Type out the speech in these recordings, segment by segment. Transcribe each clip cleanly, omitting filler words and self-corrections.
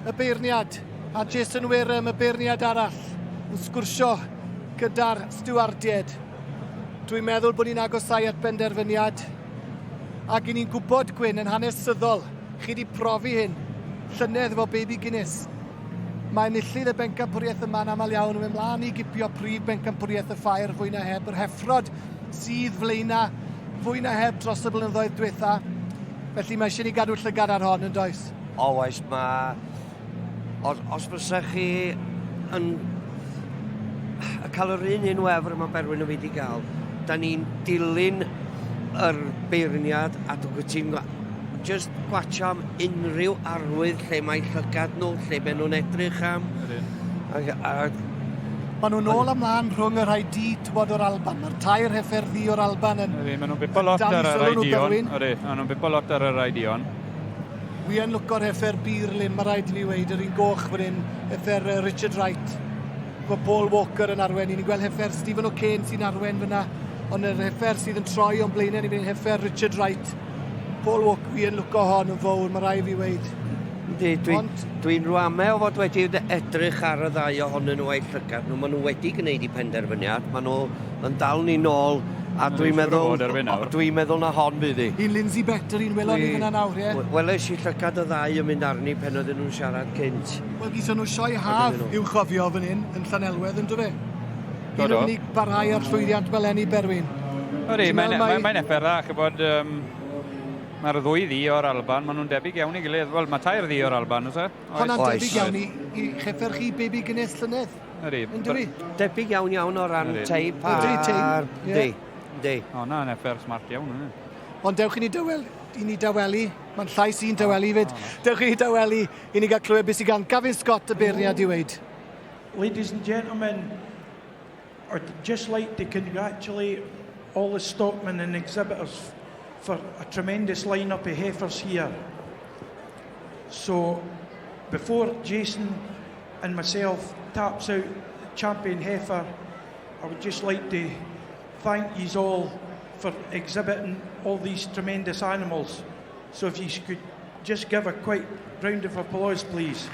y beirniad, a Jason Wareham, y beirniad arall, yn sgwrsio gyda'r stiwardied. Dwi'n meddwl bod ni'n agosau at benderfyniad. Ac i ni'n gwybod, Gwyn, yn hanesyddol, chi wedi profi hyn, llynedd efo Baby Guinness. Mae enillydd y bencampwriaeth yma'n aml iawn yn mynd mlaen i gipio prif bencampwriaeth y ffair fwy na heb, yr heffrod sydd flaena fwy na heb dros y blynyddoedd diwetha. Felly mae eisiau ni gadw llygad ar hon, yn does? O, oes, mae... Os, os fysa chi yn cael yr un un wefr mae Berwyn yn wedi gael, da ni'n dilyn yr beirniad a dwi'n ti'n just gwatio am unrhyw arwydd lle mae llygad nhw, lle maen nhw'n edrych am. A, a, Maen nhw'n ôl ymlaen rhwng y rhai di, tywod, o'r Alban. Mae'r tair heffer ddi o'r Alban yn... Ydy, maen nhw'n bipo lot ar y rhai dion. Ydy, maen nhw'n bipo lot ar y rhai dion. Wi yn lwco'r heffer Birlin, mae rhaid i fi weid, yr un goch fan hyn, heffer Richard Wright. Mae Paul Walker yn arwen, ni'n gweld heffer Stephen O'Kane sy'n arwen fyna, ond yr heffer sydd yn troi o'n blaenau ni fan hyn, heffer Richard Wright. Paul Walker, wi yn lwco hon yn fawr, mae rhaid i fi weid. Yndi, dwi'n dwi rwame o fod wedi edrych ar y ddau ohonyn nhw a'i llygad nhw. Maen nhw wedi gwneud eu penderfyniad, maen nhw yn dal ni nôl, a dwi'n meddwl, dwi'n meddwl na hon fydd hi. Un Lindsay Bett, yr un welon ni fyna nawr, ie? Weles i llygad y ddau yn mynd arni pen oedden nhw'n siarad cynt. Wel, gison nhw sioe haf i'w chofio fan hyn, yn Llanelwedd, yn do fe? Do, do. Un yn barhau ar llwyddiant Meleni Berwyn. Ydy, mae'n mae, mae effer dda, chybod, um, mae'r ddwy ddi o'r Alban, maen nhw'n debyg iawn i gilydd. Wel, mae tair ddi o'r Alban, oes e? Hwna'n debyg iawn i, i cheffer chi Baby Guinness llynedd. Ydy. Yn dywi? Debyg iawn iawn o ran teip a... Ydy, teip. Ydy, ydy. O, na, yn effer smart iawn. Ydy. Ond dewch i ni dywel, i ni dawelu. Mae'n llais i'n dawelu fyd. Dewch i ni dawelu, i ni gael clywed beth sydd gan Gavin Scott y beirniad i weid. Ladies and gentlemen, I'd just like to congratulate all the stockmen and exhibitors for a tremendous line-up of heifers here. So, before Jason and myself taps out champion heifer, I would just like to thank yous all for exhibiting all these tremendous animals. So if you could just give a quick round of applause, please.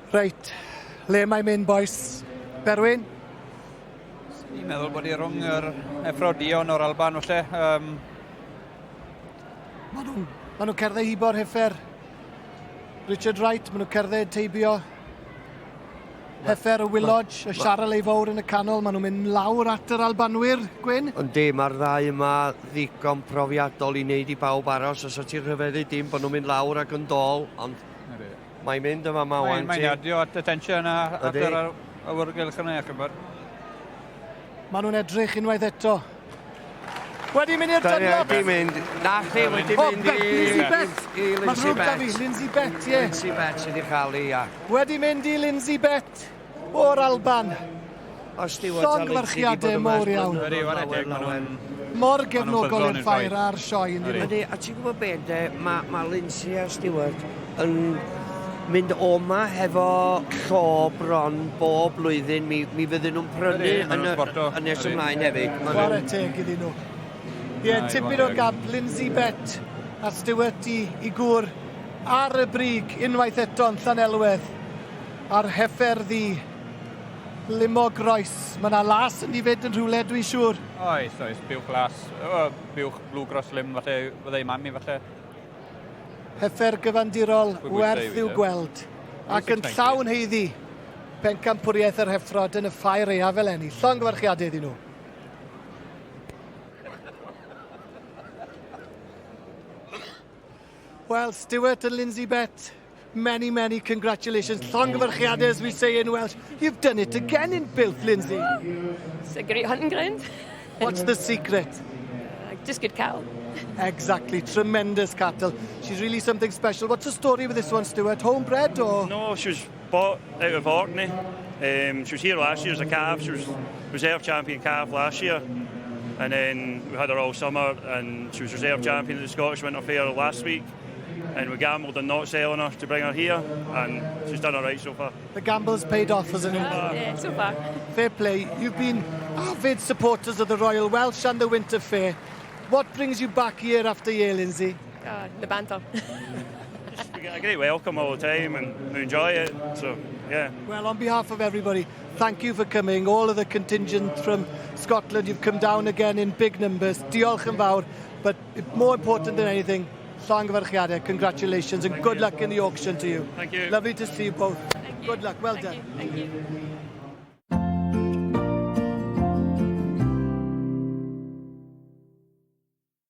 Reit, le mae'n mynd, boys? Berwyn? Ni'n meddwl bod hi rhwng yr effrodion o'r Alban, falle. Um, Maen nhw'n ma nhw cerdded hibo'r heffer. Richard Wright, maen nhw'n cerdded teibio. Heffer y Willodge, y Charolais fawr yn y canol, maen nhw'n mynd lawr at yr Albanwyr, Gwyn. Yndi, mae'r ddau yma ddigon profiadol i wneud i bawb aros. Os ti'n rhyfeddu dim bod nhw'n mynd lawr ac yn dôl, ond mae'n mynd yma ma wan. Mae'n adio at y tensiwn a at yr awyrgylch yna, chybod. Maen nhw'n edrych unwaith eto. Wedi mynd i'r Dunlop. Wedi mynd. Na chdi, wedi mynd i... Lindsay Bett. I Lindsay Bett. Lindsay Bett, ie. Lindsay Bett sydd wedi cael ei, ia. Wedi mynd i Lindsay Bett o'r Alban. O Stewart a Lindsay wedi bod yma mawr iawn. Ydy, whare teg, maen nhw'n... Mor gefnogol i'r ffair a'r sioe, yn dyn Ydy, a ti'n gwybod be, de, mae ma Lindsay a Stewart yn mynd o 'ma hefo llo bron bob blwyddyn. Mi, mi fydden nhw'n prynu yn, y, yn nes ymlaen hefyd. Chwarae teg iddyn nhw. Ie, yeah, tipyn o gap, Lindsay Bett a Stewart i, i gŵr ar y brig unwaith eto yn Llanelwedd a'r heffer ddi limo groes. Mae yna las yn ei fyd yn rhywle, dwi'n siŵr. Oes, oes, buwch las, buwch blue cross lim, falle, fyddai mam i falle. Heffer gyfandirol werth i'w gweld ac yn llawn haeddu pencampwriaeth yr heffrod yn y ffair aeaf eleni. Llongyfarchiadau iddyn nhw. Well, Stuart and Lindsay Bett, many, many congratulations. Llongyfarchiadau, as we say in Welsh. You've done it again in Builth, Lindsay. It's a great hunting ground. What's the secret? Just good cattle. Exactly, tremendous cattle. She's really something special. What's the story with this one, Stuart? Homebred or? No, she was bought out of Orkney. Um, she was here last year as a calf. She was reserve champion calf last year. And then we had her all summer and she was reserve champion at the Scottish Winter Fair last week. And we gambled on not selling her to bring her here, and she's done all right so far. The gamble's paid off, hasn't it? Yeah, so far. Fair play. You've been avid supporters of the Royal Welsh and the Winter Fair. What brings you back year after year, Lindsay? The banter. We get a great welcome all the time, and we enjoy it. So, yeah. Well, on behalf of everybody, thank you for coming. All of the contingent from Scotland, you've come down again in big numbers. Diolch yn fawr. But more important than anything, llongyfarchiadau, congratulations, and good you. Luck in the auction to you. Thank you. Lovely to see you both. Thank you. Good luck. Well Thank done. You. Thank you.